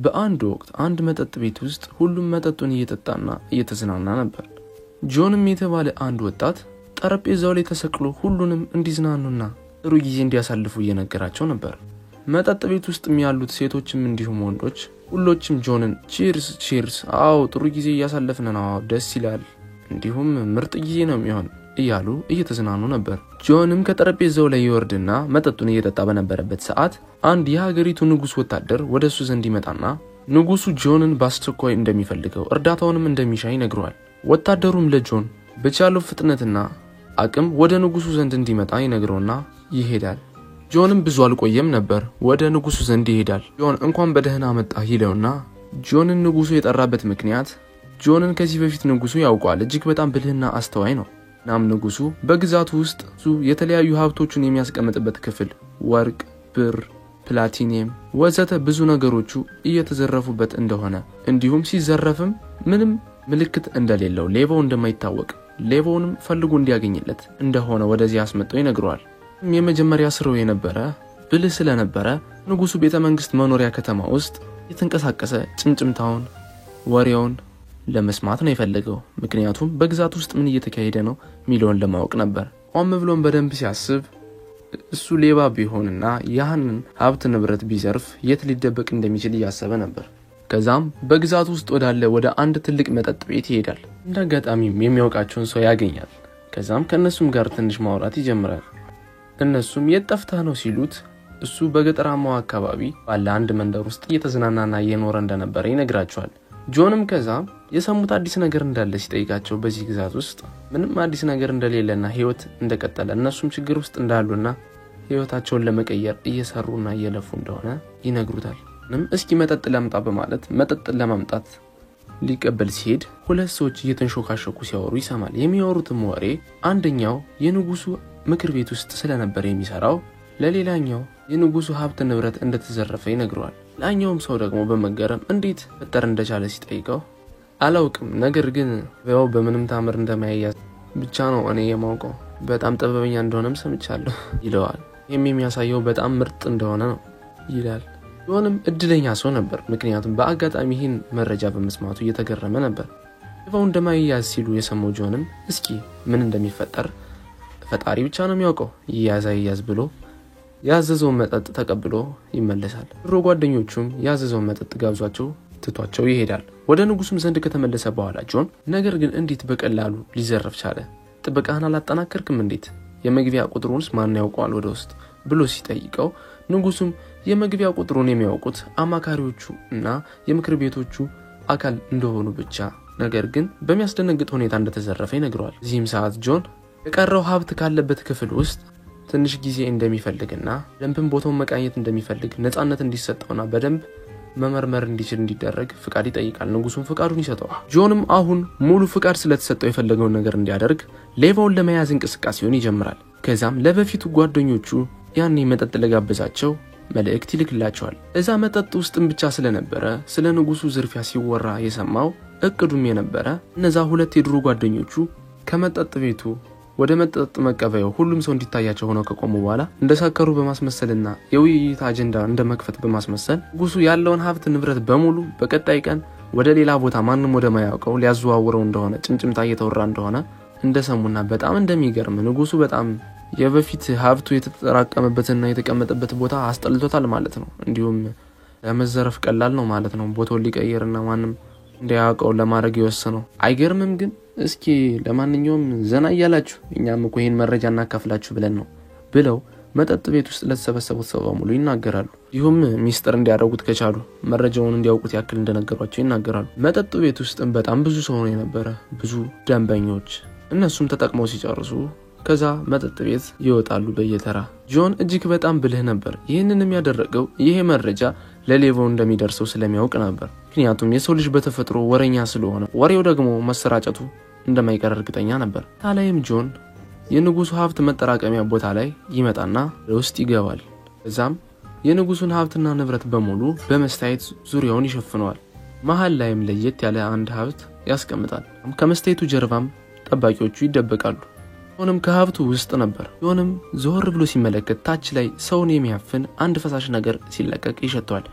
በአንድ ወቅት አንድ መጠጥ ቤት ውስጥ ሁሉም መጠጡን እየጠጣና እየተዝናና ነበር። ጆንም የተባለ አንድ ወጣት ጠረጴዛው ላይ ተሰቅሎ ሁሉንም እንዲዝናኑና ጥሩ ጊዜ እንዲያሳልፉ እየነገራቸው ነበር። መጠጥ ቤት ውስጥም ያሉት ሴቶችም እንዲሁም ወንዶች ሁሎችም ጆንን cheers cheers፣ አዎ ጥሩ ጊዜ እያሳለፍን ነው፣ ደስ ይላል፣ እንዲሁም ምርጥ ጊዜ ነው የሚሆን እያሉ እየተዝናኑ ነበር። ጆንም ከጠረጴዛው ላይ ይወርድና መጠጡን እየጠጣ በነበረበት ሰዓት አንድ የሀገሪቱ ንጉስ ወታደር ወደ እሱ ዘንድ ይመጣና ንጉሱ ጆንን በአስቸኳይ እንደሚፈልገው እርዳታውንም እንደሚሻ ይነግረዋል። ወታደሩም ለጆን በቻለው ፍጥነትና አቅም ወደ ንጉሱ ዘንድ እንዲመጣ ይነግረውና ይሄዳል። ጆንም ብዙ አልቆየም ነበር፣ ወደ ንጉሱ ዘንድ ይሄዳል። ጆን እንኳን በደህና መጣህ ይለውና ጆንን ንጉሱ የጠራበት ምክንያት ጆንን ከዚህ በፊት ንጉሱ ያውቀዋል፣ እጅግ በጣም ብልህና አስተዋይ ነው። እናም ንጉሱ በግዛቱ ውስጥ የተለያዩ ሀብቶቹን የሚያስቀምጥበት ክፍል ወርቅ፣ ብር፣ ፕላቲኒየም ወዘተ ብዙ ነገሮቹ እየተዘረፉበት እንደሆነ እንዲሁም ሲዘረፍም ምንም ምልክት እንደሌለው ሌባው እንደማይታወቅ ሌባውንም ፈልጎ እንዲያገኝለት እንደሆነ ወደዚህ አስመጥቶ ይነግረዋል። የመጀመሪያ ስራው የነበረ ብልህ ስለነበረ ንጉሱ ቤተ መንግስት መኖሪያ ከተማ ውስጥ የተንቀሳቀሰ ጭምጭምታውን ወሬውን ለመስማት ነው የፈለገው። ምክንያቱም በግዛት ውስጥ ምን እየተካሄደ ነው ሚለውን ለማወቅ ነበር። ቆም ብሎም በደንብ ሲያስብ እሱ ሌባ ቢሆንና ያህንን ሀብት ንብረት ቢዘርፍ የት ሊደበቅ እንደሚችል እያሰበ ነበር። ከዛም በግዛት ውስጥ ወዳለ ወደ አንድ ትልቅ መጠጥ ቤት ይሄዳል። እንደ አጋጣሚም የሚያውቃቸውን ሰው ያገኛል። ከዛም ከእነሱም ጋር ትንሽ ማውራት ይጀምራል። እነሱም የት ጠፍተህ ነው ሲሉት እሱ በገጠራማው አካባቢ ባለ አንድ መንደር ውስጥ እየተዝናናና እየኖረ እንደነበረ ይነግራቸዋል። ጆንም ከዛ የሰሙት አዲስ ነገር እንዳለ ሲጠይቃቸው በዚህ ግዛት ውስጥ ምንም አዲስ ነገር እንደሌለና ሕይወት እንደቀጠለ እነሱም ችግር ውስጥ እንዳሉና ሕይወታቸውን ለመቀየር እየሰሩና እየለፉ እንደሆነ ይነግሩታል። ምንም እስኪ መጠጥ ለምጣ በማለት መጠጥ ለማምጣት ሊቀበል ሲሄድ ሁለት ሰዎች እየተንሾካሾኩ ሲያወሩ ይሰማል። የሚያወሩትም ወሬ አንደኛው የንጉሱ ምክር ቤት ውስጥ ስለነበር የሚሰራው ለሌላኛው የንጉሱ ሀብት ንብረት እንደተዘረፈ ይነግረዋል። ላኛውም ሰው ደግሞ በመገረም እንዴት ፈጠር እንደቻለ ሲጠይቀው አላውቅም፣ ነገር ግን ያው በምንም ታምር እንደማያያዝ ብቻ ነው እኔ የማውቀው፣ በጣም ጥበበኛ እንደሆነም ሰምቻለሁ ይለዋል። ይህም የሚያሳየው በጣም ምርጥ እንደሆነ ነው ይላል። ጆንም እድለኛ ሰው ነበር፣ ምክንያቱም በአጋጣሚ ይህን መረጃ በመስማቱ እየተገረመ ነበር። ሌባው እንደማይያዝ ሲሉ የሰማው ጆንም እስኪ ምን እንደሚፈጠር ፈጣሪ ብቻ ነው የሚያውቀው፣ ይያዝ አይያዝ ብሎ ያዘዘውን መጠጥ ተቀብሎ ይመለሳል። ድሮ ጓደኞቹም ያዘዘውን መጠጥ ጋብዟቸው ትቷቸው ይሄዳል። ወደ ንጉሱም ዘንድ ከተመለሰ በኋላ ጆን ነገር ግን እንዴት በቀላሉ ሊዘረፍ ቻለ? ጥበቃህን አላጠናከርክም? እንዴት የመግቢያ ቁጥሩንስ ማን ያውቀዋል ወደ ውስጥ ብሎ ሲጠይቀው ንጉሱም የመግቢያ ቁጥሩን የሚያውቁት አማካሪዎቹ እና የምክር ቤቶቹ አካል እንደሆኑ ብቻ፣ ነገር ግን በሚያስደነግጥ ሁኔታ እንደተዘረፈ ይነግረዋል። እዚህም ሰዓት ጆን የቀረው ሀብት ካለበት ክፍል ውስጥ ትንሽ ጊዜ እንደሚፈልግና በደንብም ቦታውን መቃኘት እንደሚፈልግ ነፃነት እንዲሰጠውና በደንብ መመርመር እንዲችል እንዲደረግ ፍቃድ ይጠይቃል። ንጉሱም ፍቃዱን ይሰጠዋል። ጆንም አሁን ሙሉ ፍቃድ ስለተሰጠው የፈለገውን ነገር እንዲያደርግ ሌባውን ለመያዝ እንቅስቃሴውን ይጀምራል። ከዛም ለበፊቱ ጓደኞቹ ያኔ መጠጥ ለጋበዛቸው መልእክት ይልክላቸዋል። እዛ መጠጥ ውስጥም ብቻ ስለነበረ ስለ ንጉሱ ዝርፊያ ሲወራ የሰማው እቅዱም የነበረ እነዛ ሁለት የድሮ ጓደኞቹ ከመጠጥ ቤቱ ወደ መጠጥ መቀበያው ሁሉም ሰው እንዲታያቸው ሆነው ከቆሙ በኋላ እንደሰከሩ በማስመሰልና የውይይት አጀንዳ እንደመክፈት በማስመሰል ንጉሱ ያለውን ሀብት ንብረት በሙሉ በቀጣይ ቀን ወደ ሌላ ቦታ ማንም ወደማያውቀው ሊያዘዋውረው እንደሆነ ጭምጭምታ እየተወራ እንደሆነ እንደሰሙና በጣም እንደሚገርም ንጉሱ በጣም የበፊት ሀብቱ የተጠራቀመበትና የተቀመጠበት ቦታ አስጠልቶታል ማለት ነው። እንዲሁም ለመዘረፍ ቀላል ነው ማለት ነው። ቦታውን ሊቀይርና ማንም እንዲያውቀው ለማድረግ የወሰነው አይገርምም ግን እስኪ ለማንኛውም ዘና እያላችሁ እኛም እኮ ይህን መረጃ እናካፍላችሁ ብለን ነው ብለው መጠጥ ቤት ውስጥ ለተሰበሰቡት ሰው በሙሉ ይናገራሉ። ይሁም ሚስጥር እንዲያደርጉት ከቻሉ መረጃውን እንዲያውቁት ያክል እንደነገሯቸው ይናገራሉ። መጠጥ ቤት ውስጥም በጣም ብዙ ሰው ነው የነበረ፣ ብዙ ደንበኞች። እነሱም ተጠቅመው ሲጨርሱ ከዛ መጠጥ ቤት ይወጣሉ በየተራ። ጆን እጅግ በጣም ብልህ ነበር። ይህንንም ያደረገው ይሄ መረጃ ለሌባው እንደሚደርሰው ስለሚያውቅ ነበር። ምክንያቱም የሰው ልጅ በተፈጥሮ ወረኛ ስለሆነ ወሬው ደግሞ መሰራጨቱ እንደማይቀር እርግጠኛ ነበር። ታላይም ጆን የንጉሱ ሀብት መጠራቀሚያ ቦታ ላይ ይመጣና ለውስጥ ይገባል። እዛም የንጉሱን ሀብትና ንብረት በሙሉ በመስታየት ዙሪያውን ይሸፍነዋል። መሀል ላይም ለየት ያለ አንድ ሀብት ያስቀምጣል። ከመስታየቱ ጀርባም ጠባቂዎቹ ይደበቃሉ። ጆንም ከሀብቱ ውስጥ ነበር። ጆንም ዞር ብሎ ሲመለከት ታች ላይ ሰውን የሚያፍን አንድ ፈሳሽ ነገር ሲለቀቅ ይሸተዋል።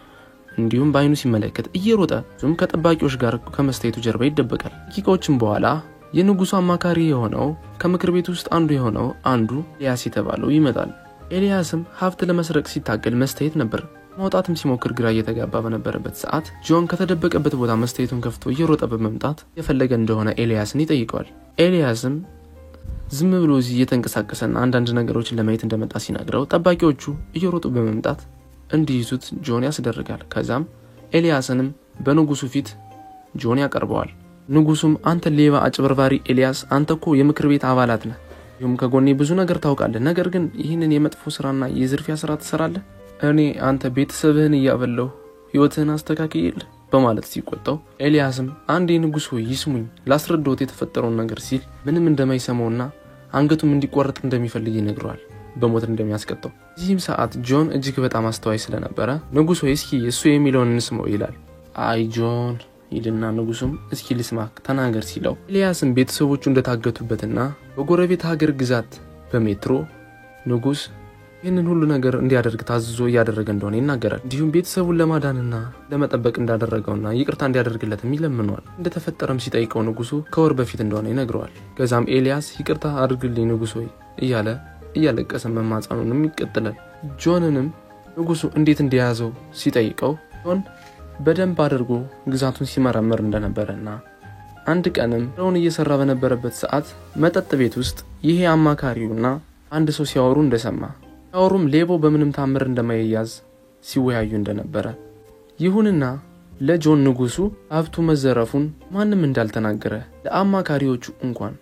እንዲሁም በአይኑ ሲመለከት እየሮጠ ዙም ከጠባቂዎች ጋር ከመስታየቱ ጀርባ ይደበቃል። ደቂቃዎችም በኋላ የንጉሱ አማካሪ የሆነው ከምክር ቤት ውስጥ አንዱ የሆነው አንዱ ኤልያስ የተባለው ይመጣል። ኤልያስም ሀብት ለመስረቅ ሲታገል መስታየት ነበር። ማውጣትም ሲሞክር ግራ እየተጋባ በነበረበት ሰዓት ጆን ከተደበቀበት ቦታ መስታየቱን ከፍቶ እየሮጠ በመምጣት የፈለገ እንደሆነ ኤልያስን ይጠይቀዋል። ኤልያስም ዝም ብሎ እዚህ እየተንቀሳቀሰና አንዳንድ ነገሮችን ለማየት እንደመጣ ሲነግረው ጠባቂዎቹ እየሮጡ በመምጣት እንዲይዙት ጆን ያስደርጋል። ከዛም ኤልያስንም በንጉሱ ፊት ጆን ያቀርበዋል። ንጉሱም አንተ ሌባ አጭበርባሪ ኤልያስ፣ አንተ እኮ የምክር ቤት አባላት ነህ፣ ይሁም ከጎኔ ብዙ ነገር ታውቃለህ፣ ነገር ግን ይህንን የመጥፎ ስራና የዝርፊያ ስራ ትሰራለህ፣ እኔ አንተ ቤተሰብህን እያበላሁ ህይወትህን አስተካክዬልህ በማለት ሲቆጣው ኤልያስም አንዴ ንጉስ ሆይ ይስሙኝ፣ ላስረዳዎት የተፈጠረውን ነገር ሲል ምንም እንደማይሰማውና አንገቱም እንዲቆረጥ እንደሚፈልግ ይነግረዋል፣ በሞት እንደሚያስቀጣው። እዚህም ሰዓት ጆን እጅግ በጣም አስተዋይ ስለነበረ ንጉስ ሆይ እስኪ እሱ የሚለውን እንስማው ይላል። አይ ጆን ይልና ንጉሱም እስኪ ልስማክ ተናገር ሲለው ኤልያስም ቤተሰቦቹ እንደታገቱበትና በጎረቤት ሀገር ግዛት በሜትሮ ንጉስ ይህንን ሁሉ ነገር እንዲያደርግ ታዝዞ እያደረገ እንደሆነ ይናገራል። እንዲሁም ቤተሰቡን ለማዳንና ለመጠበቅ እንዳደረገውና ይቅርታ እንዲያደርግለትም ይለምነዋል። እንደተፈጠረም ሲጠይቀው ንጉሱ ከወር በፊት እንደሆነ ይነግረዋል። ከዛም ኤልያስ ይቅርታ አድርግልኝ ንጉስ ሆይ እያለ እያለቀሰ መማጸኑንም ይቀጥላል። ጆንንም ንጉሱ እንዴት እንደያዘው ሲጠይቀው ጆን በደንብ አድርጎ ግዛቱን ሲመረምር እንደነበረና አንድ ቀንም ስራውን እየሰራ በነበረበት ሰዓት መጠጥ ቤት ውስጥ ይሄ አማካሪውና አንድ ሰው ሲያወሩ እንደሰማ ሲያወሩም ሌቦ በምንም ታምር እንደማይያዝ ሲወያዩ እንደነበረ፣ ይሁንና ለጆን ንጉሱ ሀብቱ መዘረፉን ማንም እንዳልተናገረ ለአማካሪዎቹ እንኳን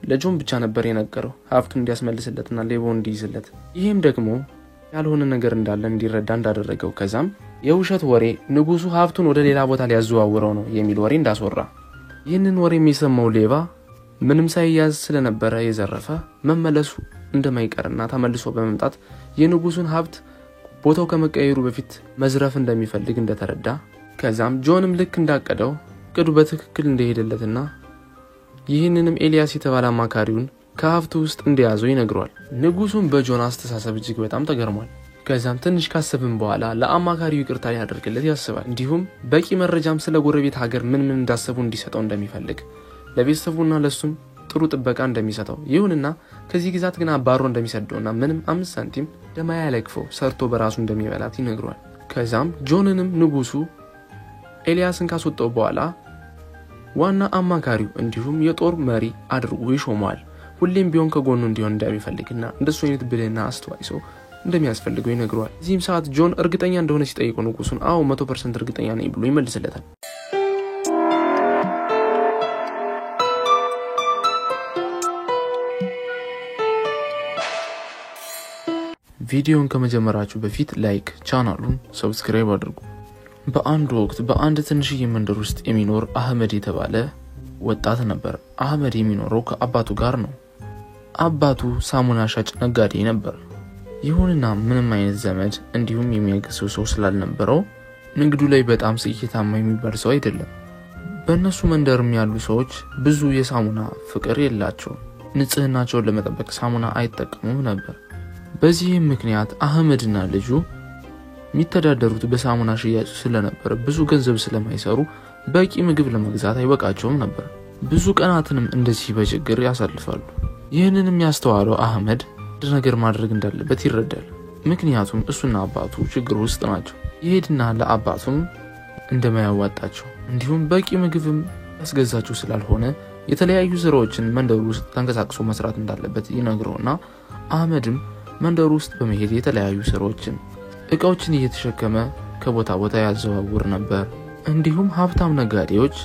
ለጆን ብቻ ነበር የነገረው ሀብቱን እንዲያስመልስለትና ሌቦ እንዲይዝለት። ይህም ደግሞ ያልሆነ ነገር እንዳለ እንዲረዳ እንዳደረገው፣ ከዛም የውሸት ወሬ ንጉሱ ሀብቱን ወደ ሌላ ቦታ ሊያዘዋውረው ነው የሚል ወሬ እንዳስወራ፣ ይህንን ወሬ የሚሰማው ሌባ ምንም ሳይያዝ ስለነበረ የዘረፈ መመለሱ እንደማይቀርና ተመልሶ በመምጣት የንጉሱን ሀብት ቦታው ከመቀየሩ በፊት መዝረፍ እንደሚፈልግ እንደተረዳ፣ ከዛም ጆንም ልክ እንዳቀደው እቅዱ በትክክል እንደሄደለትና ይህንንም ኤልያስ የተባለ አማካሪውን ከሀብቱ ውስጥ እንደያዘው ይነግረዋል። ንጉሱም በጆን አስተሳሰብ እጅግ በጣም ተገርሟል። ከዛም ትንሽ ካሰብም በኋላ ለአማካሪው ይቅርታ ሊያደርግለት ያስባል። እንዲሁም በቂ መረጃም ስለ ጎረቤት ሀገር ምን ምን እንዳሰቡ እንዲሰጠው እንደሚፈልግ፣ ለቤተሰቡና ለሱም ጥሩ ጥበቃ እንደሚሰጠው፣ ይሁንና ከዚህ ግዛት ግን አባሮ እንደሚሰደውና ምንም 5 ሳንቲም እንደማያለቅፈው ሰርቶ በራሱ እንደሚበላት ይነግረዋል። ከዛም ጆንንም ንጉሱ ኤልያስን ካስወጣው በኋላ ዋና አማካሪው እንዲሁም የጦር መሪ አድርጎ ይሾመዋል። ሁሌም ቢሆን ከጎኑ እንዲሆን እንደሚፈልግና እንደሱ አይነት ብልህና አስተዋይ ሰው እንደሚያስፈልገው ይነግረዋል። እዚህም ሰዓት ጆን እርግጠኛ እንደሆነ ሲጠይቀው ንጉሱን አዎ 100% እርግጠኛ ነኝ ብሎ ይመልስለታል። ቪዲዮን ከመጀመራችሁ በፊት like፣ ቻናሉን subscribe አድርጉ። በአንድ ወቅት በአንድ ትንሽዬ መንደር ውስጥ የሚኖር አህመድ የተባለ ወጣት ነበር። አህመድ የሚኖረው ከአባቱ ጋር ነው። አባቱ ሳሙና ሻጭ ነጋዴ ነበር። ይሁንና ምንም አይነት ዘመድ እንዲሁም የሚያግዘው ሰው ስላልነበረው ንግዱ ላይ በጣም ስኬታማ የሚባል ሰው አይደለም። በእነሱ መንደርም ያሉ ሰዎች ብዙ የሳሙና ፍቅር የላቸውም። ንጽህናቸውን ለመጠበቅ ሳሙና አይጠቀሙም ነበር። በዚህም ምክንያት አህመድና ልጁ የሚተዳደሩት በሳሙና ሽያጭ ስለነበር ብዙ ገንዘብ ስለማይሰሩ በቂ ምግብ ለመግዛት አይበቃቸውም ነበር። ብዙ ቀናትንም እንደዚህ በችግር ያሳልፋሉ። ይህንንም ያስተዋለው አህመድ አንድ ነገር ማድረግ እንዳለበት ይረዳል። ምክንያቱም እሱና አባቱ ችግር ውስጥ ናቸው። ይሄድና ለአባቱም እንደማያዋጣቸው እንዲሁም በቂ ምግብም ያስገዛቸው ስላልሆነ የተለያዩ ስራዎችን መንደሩ ውስጥ ተንቀሳቅሶ መስራት እንዳለበት ይነግረውና አህመድም መንደሩ ውስጥ በመሄድ የተለያዩ ስራዎችን እቃዎችን እየተሸከመ ከቦታ ቦታ ያዘዋውር ነበር። እንዲሁም ሀብታም ነጋዴዎች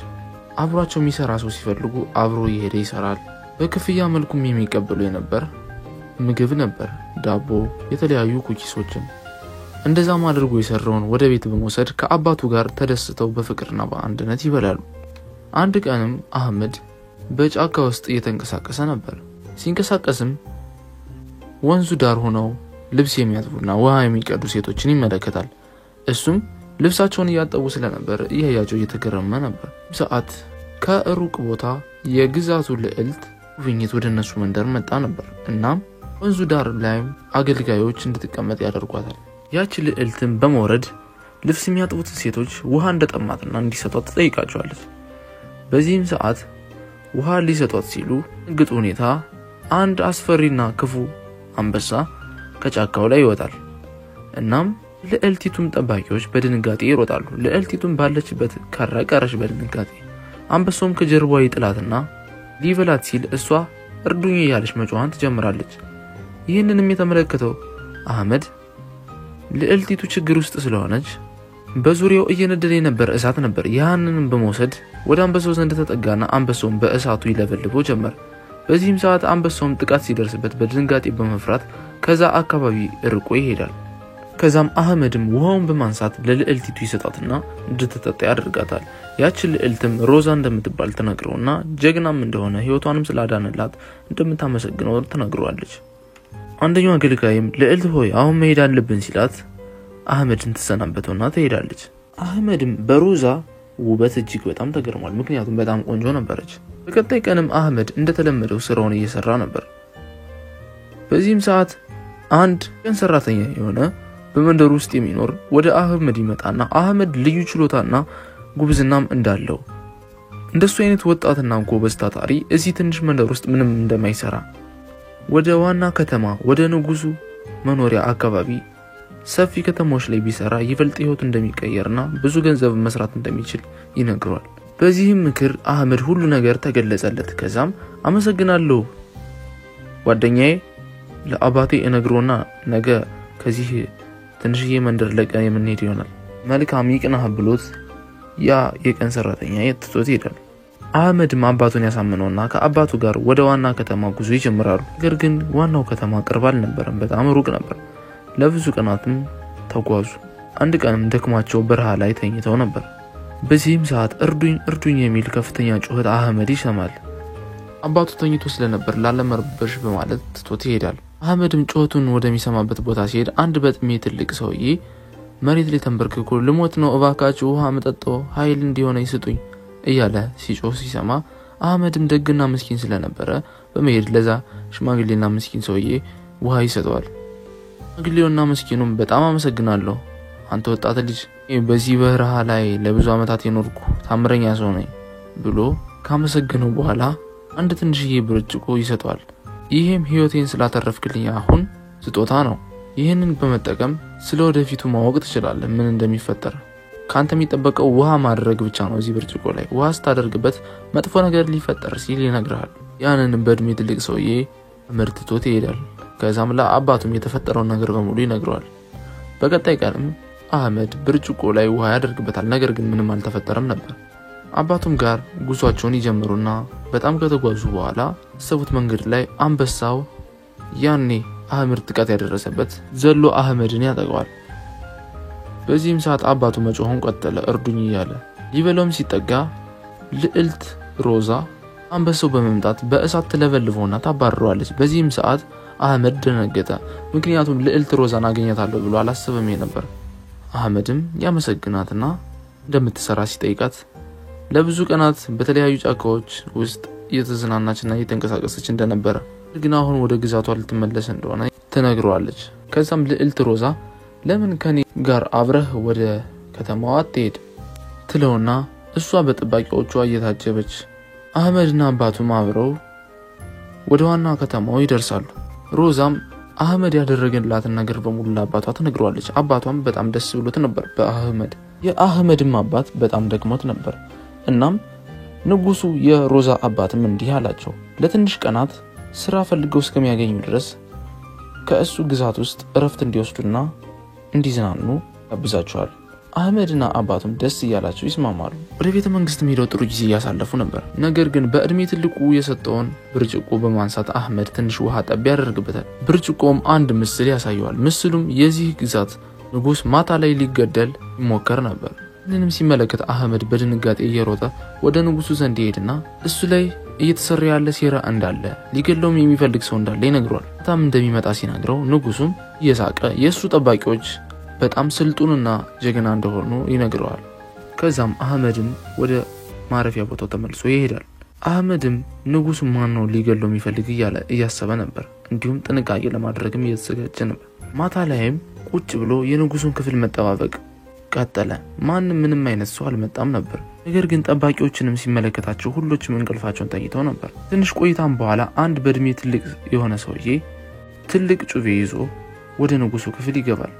አብሯቸው የሚሰራ ሰው ሲፈልጉ አብሮ እየሄደ ይሰራል። በክፍያ መልኩም የሚቀበሉ የነበር ምግብ ነበር፣ ዳቦ፣ የተለያዩ ኩኪሶችን። እንደዛም አድርጎ የሰራውን ወደ ቤት በመውሰድ ከአባቱ ጋር ተደስተው በፍቅርና በአንድነት ይበላሉ። አንድ ቀንም አህመድ በጫካ ውስጥ እየተንቀሳቀሰ ነበር። ሲንቀሳቀስም ወንዙ ዳር ሆነው ልብስ የሚያጥቡና ውሃ የሚቀዱ ሴቶችን ይመለከታል። እሱም ልብሳቸውን እያጠቡ ስለነበር እያያቸው እየተገረመ ነበር። ሰዓት ከሩቅ ቦታ የግዛቱ ልዕልት ጉብኝት ወደ እነሱ መንደር መጣ ነበር። እናም ወንዙ ዳር ላይም አገልጋዮች እንድትቀመጥ ያደርጓታል። ያች ልዕልትን በመውረድ ልብስ የሚያጥቡትን ሴቶች ውሃ እንደጠማትና እንዲሰጧት ትጠይቃቸዋለች። በዚህም ሰዓት ውሃ ሊሰጧት ሲሉ ግጥ ሁኔታ አንድ አስፈሪና ክፉ አንበሳ ከጫካው ላይ ይወጣል። እናም ልዕልቲቱም ጠባቂዎች በድንጋጤ ይሮጣሉ። ልዕልቲቱም ባለችበት ካራ ቀረች በድንጋጤ። አንበሳውም ከጀርባዋ ይጥላትና ሊበላት ሲል እሷ እርዱኝ እያለች መጮኋን ትጀምራለች። ይህንንም የተመለከተው አህመድ ልዕልቲቱ ችግር ውስጥ ስለሆነች በዙሪያው እየነደደ የነበር እሳት ነበር። ያንንም በመውሰድ ወደ አንበሳው ዘንድ ተጠጋና አንበሳውን በእሳቱ ይለበልበው ጀመር። በዚህም ሰዓት አንበሳውም ጥቃት ሲደርስበት በድንጋጤ በመፍራት ከዛ አካባቢ ርቆ ይሄዳል። ከዛም አህመድም ውሃውን በማንሳት ለልዕልቲቱ ይሰጣትና እንድትጠጣ ያደርጋታል። ያችን ልዕልትም ሮዛ እንደምትባል ትነግረውና ጀግናም እንደሆነ ሕይወቷንም ስላዳነላት እንደምታመሰግነው ትነግረዋለች። አንደኛው አገልጋይም ልዕልት ሆይ አሁን መሄድ አለብን ሲላት አህመድን ትሰናበተውና ትሄዳለች። አህመድም በሮዛ ውበት እጅግ በጣም ተገርሟል። ምክንያቱም በጣም ቆንጆ ነበረች። በቀጣይ ቀንም አህመድ እንደተለመደው ስራውን እየሰራ ነበር። በዚህም ሰዓት አንድ ቀን ሰራተኛ የሆነ በመንደሩ ውስጥ የሚኖር ወደ አህመድ ይመጣና አህመድ ልዩ ችሎታና ጉብዝናም እንዳለው እንደሱ አይነት ወጣትና ጎበዝ ታታሪ እዚህ ትንሽ መንደር ውስጥ ምንም እንደማይሰራ ወደ ዋና ከተማ ወደ ንጉሱ መኖሪያ አካባቢ ሰፊ ከተሞች ላይ ቢሰራ ይበልጥ ህይወቱ እንደሚቀየርና ብዙ ገንዘብ መስራት እንደሚችል ይነግረዋል። በዚህም ምክር አህመድ ሁሉ ነገር ተገለጸለት። ከዛም አመሰግናለሁ ጓደኛዬ፣ ለአባቴ እነግሮና ነገ ከዚህ ትንሽዬ መንደር ለቀን የምንሄድ ይሆናል። መልካም ይቅናህ ብሎት ያ የቀን ሰራተኛ ትቶት ይሄዳል። አህመድም አባቱን ያሳምነውና ከአባቱ ጋር ወደ ዋና ከተማ ጉዞ ይጀምራሉ። ነገር ግን ዋናው ከተማ ቅርብ አልነበረም፣ በጣም ሩቅ ነበር። ለብዙ ቀናትም ተጓዙ። አንድ ቀንም ደክሟቸው በረሃ ላይ ተኝተው ነበር። በዚህም ሰዓት እርዱኝ እርዱኝ የሚል ከፍተኛ ጩኸት አህመድ ይሰማል። አባቱ ተኝቶ ስለነበር ላለመረበሽ በማለት ትቶት ይሄዳል። አህመድም ጩኸቱን ወደሚሰማበት ቦታ ሲሄድ አንድ በዕድሜ ትልቅ ሰውዬ መሬት ላይ ተንበርክኮ ልሞት ነው፣ እባካችሁ ውሃ መጠጦ ኃይል እንዲሆነኝ ስጡኝ እያለ ሲጮህ ሲሰማ አህመድም ደግና ምስኪን ስለነበረ በመሄድ ለዛ ሽማግሌና ምስኪን ሰውዬ ውሃ ይሰጠዋል። ሽማግሌውና ምስኪኑም በጣም አመሰግናለሁ አንተ ወጣት ልጅ፣ በዚህ በረሃ ላይ ለብዙ ዓመታት የኖርኩ ታምረኛ ሰው ነኝ ብሎ ካመሰገነው በኋላ አንድ ትንሽዬ ብርጭቆ ይሰጠዋል። ይህም ሕይወቴን ስላተረፍክልኝ አሁን ስጦታ ነው። ይህንን በመጠቀም ስለ ወደፊቱ ማወቅ ትችላለህ፣ ምን እንደሚፈጠር። ከአንተ የሚጠበቀው ውሃ ማድረግ ብቻ ነው። እዚህ ብርጭቆ ላይ ውሃ ስታደርግበት መጥፎ ነገር ሊፈጠር ሲል ይነግርሃል። ያንንም በእድሜ ትልቅ ሰውዬ አህመድ ትቶት ይሄዳል። ከዛም ለአባቱም የተፈጠረውን ነገር በሙሉ ይነግረዋል። በቀጣይ ቀንም አህመድ ብርጭቆ ላይ ውሃ ያደርግበታል። ነገር ግን ምንም አልተፈጠረም ነበር። አባቱም ጋር ጉዟቸውን ይጀምሩና በጣም ከተጓዙ በኋላ ሰቡት መንገድ ላይ አንበሳው ያኔ አህመድ ጥቃት ያደረሰበት ዘሎ አህመድን ያጠቃዋል። በዚህም ሰዓት አባቱ መጮሁን ቀጠለ፣ እርዱኝ እያለ ሊበላውም ሲጠጋ ልዕልት ሮዛ አንበሳው በመምጣት በእሳት ትለበልበውና ታባርረዋለች። በዚህም ሰዓት አህመድ ደነገጠ። ምክንያቱም ልዕልት ሮዛን አገኛታለሁ ብሎ አላሰበም ነበር። አህመድም ያመሰግናትና እንደምትሰራ ሲጠይቃት ለብዙ ቀናት በተለያዩ ጫካዎች ውስጥ እየተዝናናችና እየተንቀሳቀሰች እንደነበረ ግን አሁን ወደ ግዛቷ ልትመለስ እንደሆነ ትነግረዋለች። ከዛም ልዕልት ሮዛ ለምን ከኔ ጋር አብረህ ወደ ከተማዋ አትሄድ ትለውና እሷ በጠባቂዎቿ እየታጀበች አህመድና አባቱም አብረው ወደ ዋና ከተማው ይደርሳሉ። ሮዛም አህመድ ያደረገላትን ነገር በሙሉ ለአባቷ ትነግረዋለች። አባቷም በጣም ደስ ብሎት ነበር በአህመድ። የአህመድም አባት በጣም ደክሞት ነበር። እናም ንጉሱ የሮዛ አባትም እንዲህ አላቸው፣ ለትንሽ ቀናት ስራ ፈልገው እስከሚያገኙ ድረስ ከእሱ ግዛት ውስጥ እረፍት እንዲወስዱና እንዲዝናኑ ጋብዛቸዋል። አህመድና አባቱም ደስ እያላቸው ይስማማሉ። ወደ ቤተ መንግስትም ሄደው ጥሩ ጊዜ እያሳለፉ ነበር። ነገር ግን በእድሜ ትልቁ የሰጠውን ብርጭቆ በማንሳት አህመድ ትንሽ ውሃ ጠብ ያደርግበታል። ብርጭቆም አንድ ምስል ያሳየዋል። ምስሉም የዚህ ግዛት ንጉስ ማታ ላይ ሊገደል ይሞከር ነበር። ይህንንም ሲመለከት አህመድ በድንጋጤ እየሮጠ ወደ ንጉሱ ዘንድ ይሄድና እሱ ላይ እየተሰራ ያለ ሴራ እንዳለ ሊገለውም የሚፈልግ ሰው እንዳለ ይነግረዋል። ማታም እንደሚመጣ ሲነግረው ንጉሱም እየሳቀ የእሱ ጠባቂዎች በጣም ስልጡንና ጀግና እንደሆኑ ይነግረዋል። ከዛም አህመድም ወደ ማረፊያ ቦታው ተመልሶ ይሄዳል። አህመድም ንጉሱ ማን ነው ሊገለው የሚፈልግ እያለ እያሰበ ነበር። እንዲሁም ጥንቃቄ ለማድረግም እየተዘጋጀ ነበር። ማታ ላይም ቁጭ ብሎ የንጉሱን ክፍል መጠባበቅ ቀጠለ። ማንም ምንም አይነት ሰው አልመጣም ነበር። ነገር ግን ጠባቂዎችንም ሲመለከታቸው ሁሎችም እንቅልፋቸውን ተኝተው ነበር። ትንሽ ቆይታም በኋላ አንድ በእድሜ ትልቅ የሆነ ሰውዬ ትልቅ ጩቤ ይዞ ወደ ንጉሱ ክፍል ይገባል።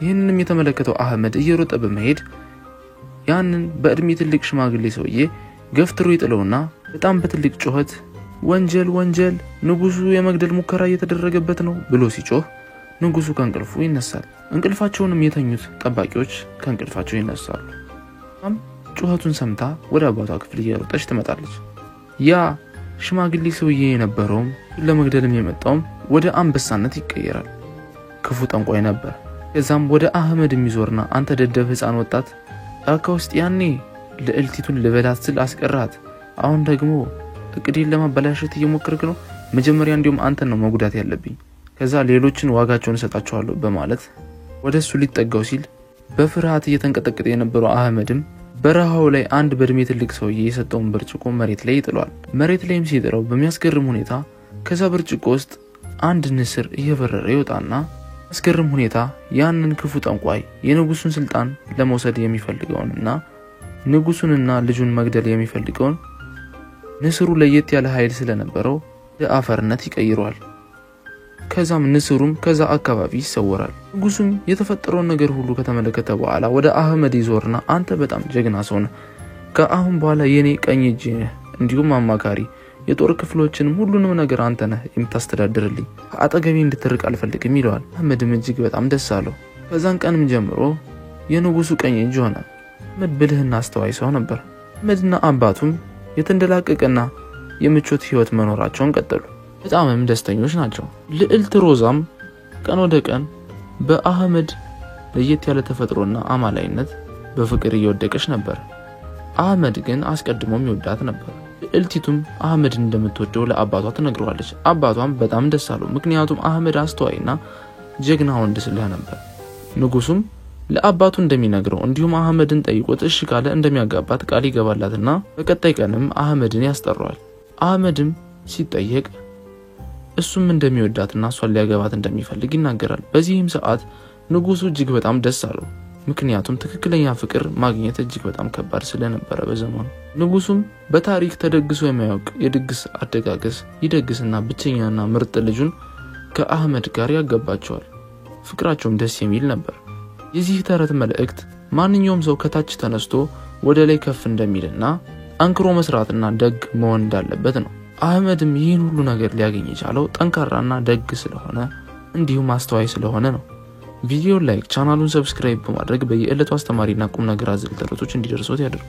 ይህንንም የተመለከተው አህመድ እየሮጠ በመሄድ ያንን በእድሜ ትልቅ ሽማግሌ ሰውዬ ገፍትሮ ይጥለውና በጣም በትልቅ ጩኸት ወንጀል ወንጀል፣ ንጉሱ የመግደል ሙከራ እየተደረገበት ነው ብሎ ሲጮህ ንጉሱ ከእንቅልፉ ይነሳል። እንቅልፋቸውንም የተኙት ጠባቂዎች ከእንቅልፋቸው ይነሳሉ። ጩኸቱን ሰምታ ወደ አባቷ ክፍል እየሮጠች ትመጣለች። ያ ሽማግሌ ሰውዬ የነበረውም ለመግደልም የመጣውም ወደ አንበሳነት ይቀየራል። ክፉ ጠንቋይ ነበር። ከዛም ወደ አህመድ የሚዞርና አንተ ደደብ ሕፃን ወጣት፣ ጫካ ውስጥ ያኔ ልዕልቲቱን ልበላት ስል አስቀራት፣ አሁን ደግሞ እቅዴን ለማበላሸት እየሞከርክ ነው። መጀመሪያ እንዲሁም አንተን ነው መጉዳት ያለብኝ፣ ከዛ ሌሎችን ዋጋቸውን እሰጣቸዋለሁ በማለት ወደ እሱ ሊጠጋው ሲል በፍርሃት እየተንቀጠቀጠ የነበረው አህመድም በረሃው ላይ አንድ በእድሜ ትልቅ ሰውዬ የሰጠውን ብርጭቆ መሬት ላይ ይጥለዋል። መሬት ላይም ሲጥለው በሚያስገርም ሁኔታ ከዛ ብርጭቆ ውስጥ አንድ ንስር እየበረረ ይወጣና በሚያስገርም ሁኔታ ያንን ክፉ ጠንቋይ የንጉሱን ስልጣን ለመውሰድ የሚፈልገውንና ንጉሱንና ልጁን መግደል የሚፈልገውን ንስሩ ለየት ያለ ኃይል ስለነበረው ወደ አፈርነት ይቀይረዋል። ከዛም ንስሩም ከዛ አካባቢ ይሰወራል። ንጉሱም የተፈጠረውን ነገር ሁሉ ከተመለከተ በኋላ ወደ አህመድ ይዞርና አንተ በጣም ጀግና ሰው ነህ፣ ከአሁን በኋላ የኔ ቀኝ እጅ ነህ፣ እንዲሁም አማካሪ፣ የጦር ክፍሎችንም ሁሉንም ነገር አንተ ነህ የምታስተዳድርልኝ፣ ከአጠገቤ እንድትርቅ አልፈልግም ይለዋል። አህመድም እጅግ በጣም ደስ አለው። ከዛን ቀንም ጀምሮ የንጉሱ ቀኝ እጅ ሆነ። አህመድ ብልህና አስተዋይ ሰው ነበር። አህመድና አባቱም የተንደላቀቀና የምቾት ህይወት መኖራቸውን ቀጠሉ። በጣምም ደስተኞች ናቸው። ልዕልት ሮዛም ቀን ወደ ቀን በአህመድ ለየት ያለ ተፈጥሮና አማላይነት በፍቅር እየወደቀች ነበር። አህመድ ግን አስቀድሞም ይወዳት ነበር። ልዕልቲቱም አህመድን እንደምትወደው ለአባቷ ትነግረዋለች። አባቷም በጣም ደስ አለው፣ ምክንያቱም አህመድ አስተዋይና ጀግና ወንድ ስለነበር። ንጉሱም ለአባቱ እንደሚነግረው እንዲሁም አህመድን ጠይቆት እሺ ካለ እንደሚያጋባት ቃል ይገባላትና በቀጣይ ቀንም አህመድን ያስጠራዋል። አህመድም ሲጠየቅ እሱም እንደሚወዳትና እሷን ሊያገባት እንደሚፈልግ ይናገራል። በዚህም ሰዓት ንጉሱ እጅግ በጣም ደስ አለው፣ ምክንያቱም ትክክለኛ ፍቅር ማግኘት እጅግ በጣም ከባድ ስለነበረ በዘመኑ። ንጉሱም በታሪክ ተደግሶ የማያውቅ የድግስ አደጋገስ ይደግስና ብቸኛና ምርጥ ልጁን ከአህመድ ጋር ያገባቸዋል። ፍቅራቸውም ደስ የሚል ነበር። የዚህ ተረት መልእክት ማንኛውም ሰው ከታች ተነስቶ ወደ ላይ ከፍ እንደሚልና ጠንክሮ መስራትና ደግ መሆን እንዳለበት ነው። አህመድም ይህን ሁሉ ነገር ሊያገኝ የቻለው ጠንካራና ደግ ስለሆነ እንዲሁም አስተዋይ ስለሆነ ነው። ቪዲዮ like፣ ቻናሉን subscribe በማድረግ በየዕለቱ አስተማሪና ቁም ነገር አዘል ተረቶች እንዲደርሶት ያደርጉ።